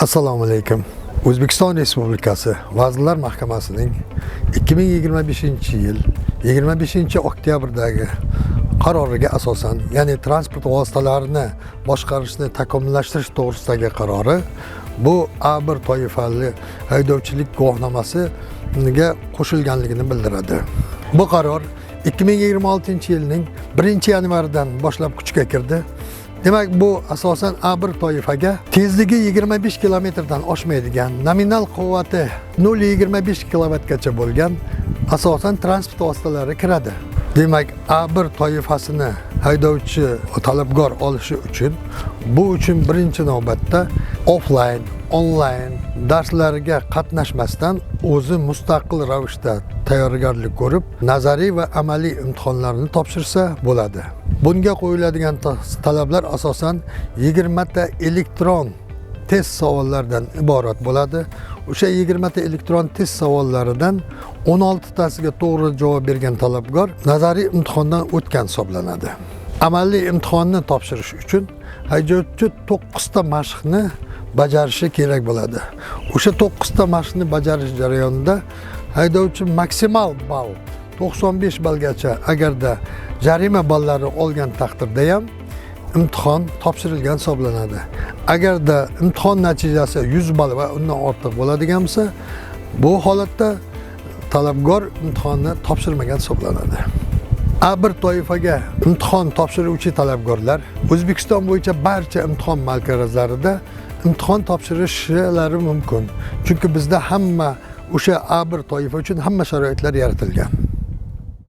Assalomu alaykum. O'zbekiston Respublikasi Vazirlar Mahkamasining 2025-yil 25-oktyabrdagi qaroriga asosan, ya'ni transport vositalarini boshqarishni takomillashtirish to'g'risidagi qarori bu A1 toifali haydovchilik guvohnomasiga qo'shilganligini bildiradi. Bu qaror 2026-yilning 1-yanvaridan boshlab kuchga kirdi. Demak, bu asosan A1 toifaga tezligi 25 kilometrdan oshmaydigan, nominal quvvati 0,25 kilovatgacha bo'lgan asosan transport vositalari kiradi. Demak, A1 toifasini haydovchi talabgor olishi uchun bu uchun birinchi navbatda offline, onlayn darslarga qatnashmasdan o'zi mustaqil ravishda tayyorgarlik ko'rib, nazariy va amaliy imtihonlarni topshirsa bo'ladi. Bunga qo'yiladigan talablar asosan 20 ta elektron test savollaridan iborat bo'ladi. O'sha 20 ta elektron test savollaridan 16 tasiga to'g'ri javob bergan talabgor nazariy imtihondan o'tgan hisoblanadi. Amaliy imtihonni topshirish uchun haydovchi 9 ta mashqni bajarishi kerak bo'ladi. O'sha 9 ta mashqni bajarish jarayonida haydovchi maksimal ball 95 ballgacha agarda jarima ballari olgan taqdirda ham imtihon topshirilgan hisoblanadi. Agarda imtihon natijasi 100 ball va undan ortiq bo'ladigan bo'lsa, bu holatda talabgor imtihonni topshirmagan hisoblanadi. A1 toifaga imtihon topshiruvchi talabgorlar O'zbekiston bo'yicha barcha imtihon markazlarida imtihon topshirishlari mumkin. Chunki bizda hamma o'sha A1 toifa uchun hamma sharoitlar yaratilgan.